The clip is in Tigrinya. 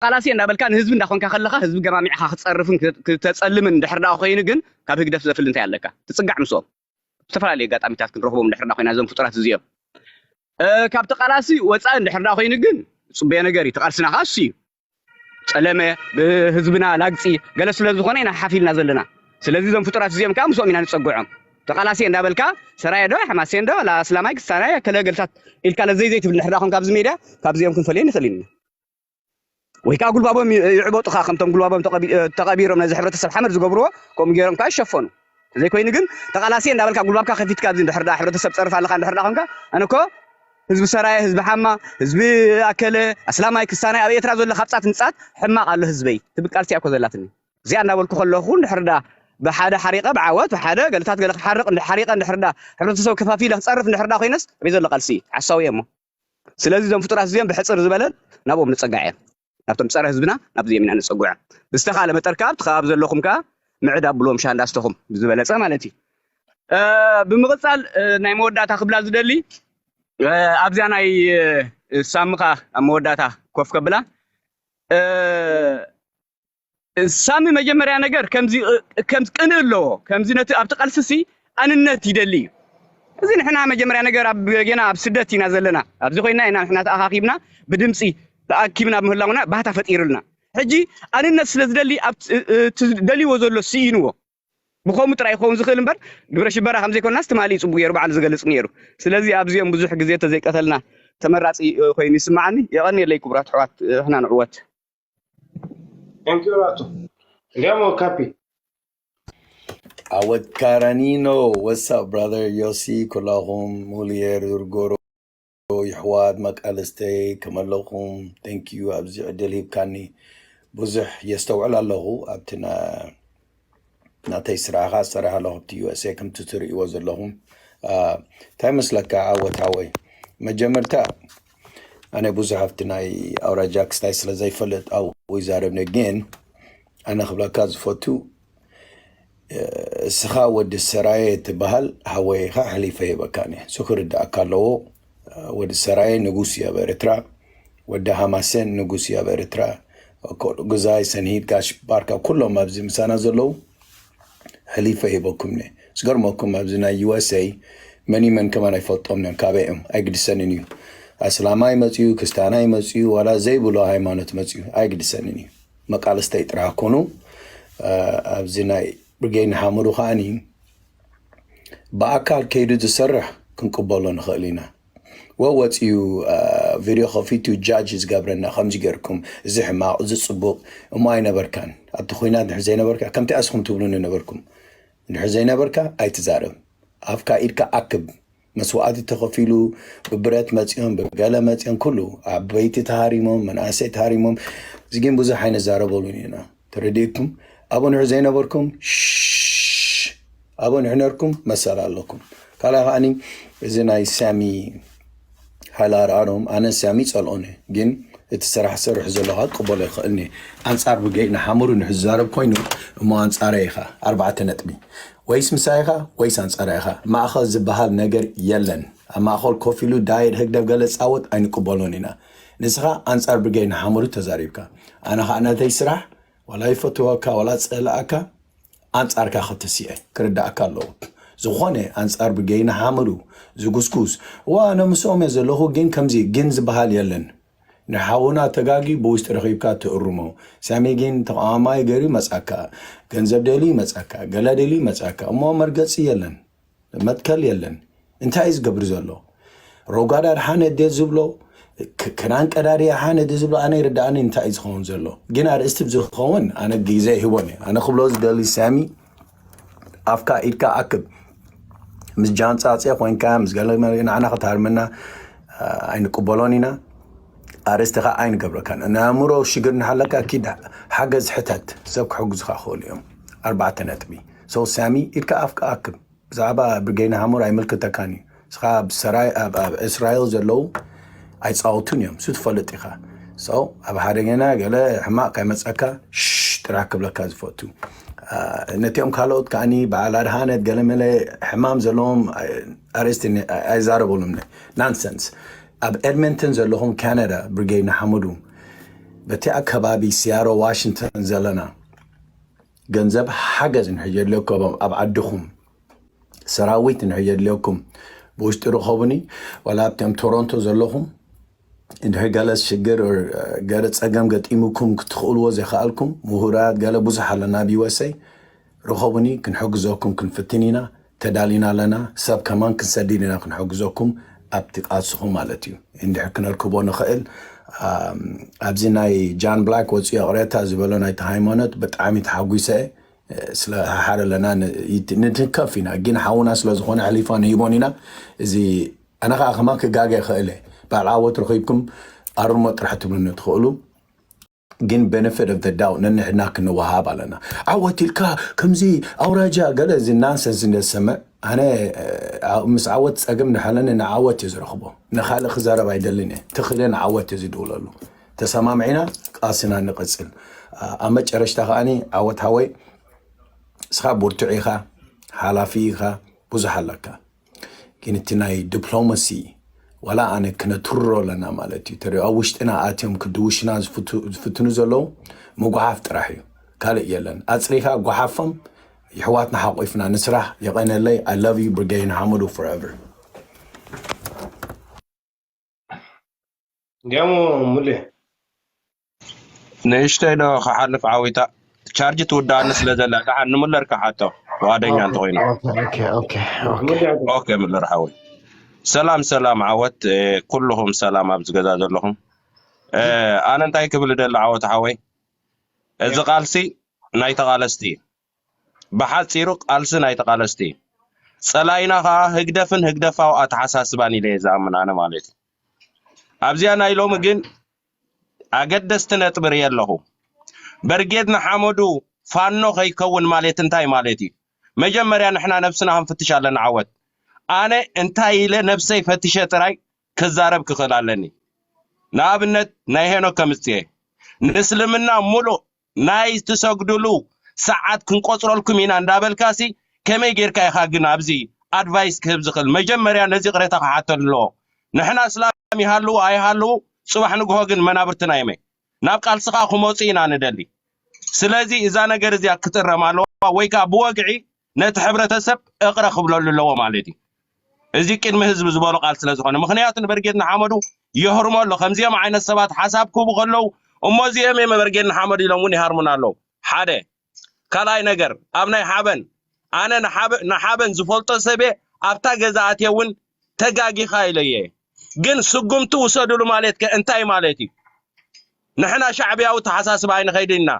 ተቓላሲ እንዳበልካ ንህዝቢ እንዳኾንካ ከለኻ ህዝቢ ገማሚዕኻ ክፀርፍን ክተ- ክተፀልምን እንድሕር ደኣ ኮይኑ ግን ካብ ህግደፍ ዘፍሊ እንታይ ኣለካ? ትፅጋዕ ምስኦም። ዝተፈላለዩ ኣጋጣሚታት ክንረኽቦም እንድሕር ደኣ ኮይና እዞም ፍጡራት እዚኦም እ፣ ካብ ተቓላሲ ወፃኢ እንድሕር ደኣ ኮይኑ ግን ፅቡየ ነገር እዩ። ተቓልስና ከዓ እሱ እዩ። ፀለመ ብህዝብና ላግፂ ገለ ስለ ዝኾነ ኢና ሓፊልና ዘለና። ስለዚ እዞም ፍጡራት እዚኦም ከዓ ምስኦም ኢና ንፀግዖም። ተቓላሲ እንዳበልካ ሰራየ ዶ ሓማሴን ዶ ላስላማይ ክስታናይ ከለ ገልታት ኢልካ ለዘይ ዘይትብል እንድሕር ደኣ ኮንካ ኣብዚ ሜድያ ካብዚኦም ክንፈልዮ ንኽእል ኢና። ወይ ከዓ ጉልባቦም ይዕበጡኻ ከምቶም ጉልባቦም ተቐቢ- ተቐቢሮም ነዚ ሕብረተሰብ ሓመድ ዝገብርዎ ከምኡ ገይሮም ከዓ ይሸፈኑ። ዘይኮይኑ ግን ተቓላሲ እንዳበልካ ጉልባብካ ከፊትካ ኣብዚ እንድሕር ደኣ ሕብረተሰብ ፀርፍ ኣለካ እንድሕር ደኣ ኮንካ ኣነ እኮ ህዝቢ ሰራየ ህዝቢ ሓማ ህዝቢ ኣከለ ኣስላማይ ክስታናይ ኣብ ኤርትራ ዘሎ ካብ ፃት ንፃት ሕማቕ ኣሎ ህዝበይ ትብል ቃልሲ እያ እኮ ዘላትኒ። እዚኣ እንዳበልኩ ከለኹ እንድሕር ደኣ ብሓደ ሓሪቐ ብዓወት ብሓደ ገለታት ገለ ክሓርቕ እንድሕር ሓሪቐ እንድሕር ደኣ ሕብረተሰብ ከፋፊለ ክፀርፍ እንድሕር ደኣ ኮይነስ ኣበይ ዘሎ ቃልሲ ሓሳዊ እየ እሞ ስለዚ እዞም ፍጡራት እዚኦም ብሕፅር ዝበለ ናብኦም ንፀጋዕ እዮም። ናብቶም ፀረ ህዝብና ናብዚኦም ኢና ንፀጉዖም። ብዝተኻለ መጠን ከዓ ኣብቲ ከባቢ ዘለኹም ከዓ ምዕድ ኣብልዎም ሻንዳ ስተኹም ብዝበለፀ ማለት እዩ። እ፣ ብምቕፃል እ፣ ናይ መወዳእታ ክብላ ዝደሊ እ፣ ኣብዚኣ ናይ እ፣ ሳሚ ከዓ ኣብ መወዳእታ ኮፍ ከብላ እ፣ ሳሚ መጀመርያ ነገር ከምዚ ከምዚ ቅንእ ኣለዎ ከምዚ ነቲ ኣብቲ ቃልስሲ ኣንነት ይደሊ እዩ። እዚ ንሕና መጀመርያ ነገር ኣብ ጌና ኣብ ስደት ኢና ዘለና ኣብዚ ኮይና ኢና ንሕና ተኣኻኪብና ብድምፂ ተኣኪብና ምህላውና ባህታ ፈጢርልና ሕጂ ኣንነት ስለ ዝደሊ ኣብቲ ደልዎ ዘሎ ስኢንዎ ብኸምኡ ጥራይ ይኸውን ዝኽእል እምበር ግብረ ሽበራ ከም ዘይኮንናስ ትማሊ እዩ ፅቡቅ ገይሩ ባዕሉ ዝገልፅ ነይሩ። ስለዚ ኣብዚኦም ብዙሕ ግዜ ተዘይቀተልና ተመራፂ ኮይኑ ይስማዓኒ። የቐንየለይ ክቡራት ኣሕዋት። ሕና ንዕወት። Thank you Ratu. Andiamo a capi. Awet Karanino, what's up, brother? Yosi, Kolahum, Mulier, Urgoro, ይሕዋት መቃልስተይ ከመለኹም thank you ኣብዚ ዕድል ሂብካኒ ብዙሕ የስተውዕል ኣለኹ ኣብቲ ና- ናተይ ስራሕኻ ዝሰርሕ ኣለኹ ኣብቲ USA ከምቲ ትርእይዎ ዘለኹም እንታይ መስለካ ዓወት ሓወይ መጀመርታ ኣነ ብዙሕ ኣብቲ ናይ ኣውራጃ ክስታይ ስለ ዘይፈልጥ ኣብኡ ይዛረብኒ ግን ኣነ ክብለካ ዝፈቱ እስኻ ወዲ ሰራየ ትበሃል ሓወይ ኢኻ ሕሊፈ ሂበካኒ እሱ ክርድኣካ ኣለዎ ወዲ ሰራየ ንጉስ እዩ ኣብ ኤርትራ ወዲ ሃማሴን ንጉስ እዩ ኣብ ኤርትራ ግዛይ ሰንሂድ ጋሽ ባርካ ኩሎም ኣብዚ ምሳና ዘለዉ ሕሊፈ ሂበኩም ነ ዝገርመኩም ኣብዚ ናይ USA መን መን ከማን ኣይፈልጦም ነን ካበይ እዮም ኣይግድሰንን እዩ ኣስላማይ መፅዩ ክስታናይ መፅዩ ዋላ ዘይብሎ ሃይማኖት መፅዩ ኣይግድሰንን እዩ መቃልስተይ ጥራሕ ኮኑ ኣብዚ ናይ ብርጌድ ንሓመዱ ከዓኒ ብኣካል ከይዱ ዝሰርሕ ክንቅበሎ ንኽእል ኢና ወ ወፂኡ ቪድዮ ከፊቱ ጃጅ ዝገብረና ከምዚ ገርኩም እዚ ሕማቕ እዚ ፅቡቕ እሞ ኣይነበርካን ኣብቲ ኩናት ድሕር ዘይነበርካ ከምቲ ኣስኹም ትብሉኒ ነበርኩም እንድሕር ዘይነበርካ ኣይትዛረብ ኣፍካ ኢድካ ኣክብ መስዋእቲ ተኸፊሉ ብብረት መፂኦም ብገለ መፂኦም ኩሉ ዓበይቲ ተሃሪሞም መናእሰይ ተሃሪሞም እዚ ግን ብዙሕ ኣይንዛረበሉን ኢና ተረዲእኩም ኣብኡ ንዑ ዘይነበርኩም ኣብኡ ንዑ ነርኩም መሰል ኣለኩም ካልኣ ከዓኒ እዚ ናይ ሳሚ ሃይለ ኣርኣሮም ኣነ ሳሚ ፀልኦነ ግን እቲ ስራሕ ዝሰርሕ ዘለኻ ክቕበሎ ይኽእልኒ ኣንፃር ብገይ ንሓመዱ ንሕዝዛረብ ኮይኑ እሞ ኣንፃረ ኢኻ ኣርባዕተ ነጥቢ ወይስ ምሳይ ኢኻ ወይስ ኣንፃረ ኢኻ ማእኸል ዝበሃል ነገር የለን ኣብ ማእኸል ኮፍ ኢሉ ዳየድ ህግደፍ ገለ ፃወት ኣይንቅበሎን ኢና ንስኻ ኣንፃር ብገይ ንሓመዱ ተዛሪብካ ኣነ ከዓ ነተይ ስራሕ ዋላ ይፈትወካ ዋላ ፀላእካ ኣንፃርካ ክትስኤ ክርዳእካ ኣለዎ ዝኾነ ኣንፃር ብገይ ንሓመዱ ዝጉስጉስ ዋ ኣነ ምስኦም እየ ዘለኹ ግን ከምዚ ግን ዝበሃል የለን ንሓውና ተጋጊ ብውሽጢ ረኺብካ ትእርሞ ሳሚ ግን ተቃዋማይ ገይሩ ይመፃካ ገንዘብ ደልዩ ይመፃካ ገለ ደልዩ ይመፃካ እሞ መርገፂ የለን መትከል የለን እንታይ እዩ ዝገብር ዘሎ ሮጋዳ ድሓነ ደ ዝብሎ ክናን ቀዳድያ ሓነ ደ ዝብሎ ኣነ ይርዳእኒ እንታይ እዩ ዝኸውን ዘሎ ግን ኣርእስቲ ዝኸውን ኣነ ግዜ ይህቦን እዩ ኣነ ክብሎ ዝደሊ ሳሚ ኣፍካ ኢድካ ኣክብ ምስ ጃንጻጽ ኮይንካ ምስ ገለ ንዓና ክትሃርመና ኣይንቅበሎን ኢና ኣርእስቲ ከዓ ኣይንገብረካን ናይ ኣእምሮ ሽግር እናሃለካ ኪድ ሓገዝ ሕተት ሰብ ክሕግዙካ ክኽእሉ እዮም ኣርባዕተ ነጥቢ ሰው ሳሚ ኢድካ ኣፍካ ኣክብ ብዛዕባ ብርጌድ ንሓመዱ ኣይምልከተካን እዩ እስኻ ብሰራይ ኣብ እስራኤል ዘለዉ ኣይፃወቱን እዮም እሱ ትፈልጥ ኢኻ ሰው ኣብ ሓደ ገና ገለ ሕማቕ ከይመፀካ ሽሽ ጥራሕ ክብለካ ዝፈቱ ነቲኦም ካልኦት ከዓኒ በዓል ኣድሃነት ገለመለ ሕማም ዘለዎም ኣርእስቲ ኣይዛረበሉም ናንሰንስ ኣብ ኤድመንተን ዘለኹም ካናዳ ብርጌድ ንሓመዱ በቲ ኣከባቢ ሲያሮ ዋሽንግተን ዘለና ገንዘብ ሓገዝ እንድሕር የድልየኩም ኣብ ዓድኹም ሰራዊት እንድሕር የድልየኩም ብውሽጢ ርኸቡኒ። ዋላ ኣብቲኦም ቶሮንቶ ዘለኹም እንድሕር ገለ ሽግር ገለ ጸገም ገጢሙኩም ክትኽእልዎ ዘይከኣልኩም ምሁራት ገለ ብዙሕ ኣለና ኣብ ዩኤስኤ ርኸቡኒ ክንሕግዘኩም ክንፍትን ኢና። ተዳሊና ኣለና ሰብ ከማን ክንሰድድ ኢና ክንሕግዘኩም ኣብቲ ቃልስኹም ማለት እዩ። እንድሕር ክነርክቦ ንኽእል ኣብዚ ናይ ጃን ብላክ ወፅዮ ቅሬታ ዝበሎ ናይቲ ሃይማኖት ብጣዕሚ ተሓጒሰ ስለ ሓሓረ ኣለና ንትንከፍ ኢና ግን ሓውና ስለ ዝኾነ ኣሕሊፋ ንሂቦን ኢና። እዚ ኣነ ከዓ ከማን ክጋገ ይኽእል እየ። በዓል ዓወት ረኺብኩም ኣርሞ ጥራሕ ትብሉኒ ትኽእሉ። ግን benefit of the doubt ነንሕድና ክንወሃብ ኣለና። ዓወት ኢልካ ከምዚ ኣውራጃ ገለ እዚ ናንሰንስ እንደሰምዕ ኣነ ምስ ዓወት ፀገም ንሓለኒ ንዓወት እዩ ዝረኽቦ። ንካልእ ክዛረብ ኣይደልን እየ። ትኽልን ዓወት እዩ ዝድውለሉ። ተሰማምዒና ቃልስና ንቐፅል። ኣብ መጨረሽታ ከዓኒ ዓወት ሃወይ እስኻ ብርቱዕ ኢኻ፣ ሓላፊ ኢኻ፣ ብዙሕ ኣለካ። ግን እቲ ናይ ዲፕሎማሲ ዋላ ኣነ ክነትሮ ኣለና ማለት እዩ። ተሪኦ ኣብ ውሽጥና ኣትዮም ክድውሽና ዝፍትኑ ዘለዉ ምጉሓፍ ጥራሕ እዩ፣ ካልእ የለን። ኣፅሪኻ ጓሓፎም ይሕዋትና ሓቆፍና ንስራሕ። የቐነለይ። I love you ብርጌድ ንሓመዱ forever። እንዲያሞ ሙሌ ንእሽተይ ዶ ክሓልፍ ዓዊታ ቻርጅ ትውዳኣኒ ስለ ዘላ ደሓን ንሙለር ክሓቶ ፍቓደኛ እንተኮይኑ። ኦኬ ሙለር ሓወይ ሰላም ሰላም ዓወት ኩልኹም ሰላም ኣብዚ ገዛ ዘለኹም። ኣነ እንታይ ክብል ደሊ ዓወት ሓወይ እዚ ቃልሲ ናይ ተቓለስቲ እዩ። ብሓፂሩ ቃልሲ ናይ ተቓለስቲ እዩ። ፀላኢና ከዓ ህግደፍን ህግደፋዊ ኣተሓሳስባን ኢለ እየ ዝኣምን ኣነ ማለት እዩ። ኣብዚኣ ናይ ሎሚ ግን ኣገደስቲ ነጥቢ ርእየ ኣለኹ። በርጌድ ንሓመዱ ፋኖ ከይከውን ማለት እንታይ ማለት እዩ? መጀመርያ ንሕና ነብስና ክንፍትሽ ኣለና። ዓወት ኣነ እንታይ ኢለ ነብሰይ ፈትሸ ጥራይ ክዛረብ ክኽእል ኣለኒ። ንኣብነት ናይ ሄኖክ ከምፅየ ንእስልምና ሙሉእ ናይ ትሰግድሉ ሰዓት ክንቆፅረልኩም ኢና እንዳበልካሲ ከመይ ጌርካ ኢኻ ግን ኣብዚ ኣድቫይስ ክህብ ዝኽእል? መጀመርያ ነዚ ቅሬታ ክሓተሉ ኣለዎ። ንሕና እስላም ይሃልዉ ኣይሃልዉ ፅባሕ ንግሆ ግን መናብርትና ይመ ናብ ቃልስኻ ክመፁ ኢና ንደሊ። ስለዚ እዛ ነገር እዚኣ ክትእረም ኣለዋ ወይ ከዓ ብወግዒ ነቲ ሕብረተሰብ እቕረ ክብለሉ ኣለዎ ማለት እዩ። እዚ ቅድሚ ህዝቢ ዝበሎ ቃል ስለ ዝኾነ ምኽንያቱ ንበርጌድ ንሓመዱ የህርሞ ኣሎ። ከምዚኦም ዓይነት ሰባት ሓሳብ ክህቡ ከለዉ እሞ እዚኦም እዮም በርጌድ ንሓመዱ ኢሎም እውን ይሃርሙና ኣለዉ። ሓደ ካልኣይ ነገር ኣብ ናይ ሓበን ኣነ ንሓበን ዝፈልጦ ሰብየ ኣብታ ገዛ ኣትየ እውን ተጋጊኻ ኢለየ ግን ስጉምቲ ውሰድሉ ማለት ከ እንታይ ማለት እዩ? ንሕና ሻዕብያዊ ተሓሳስባ ኣይንኸይድ ኢና።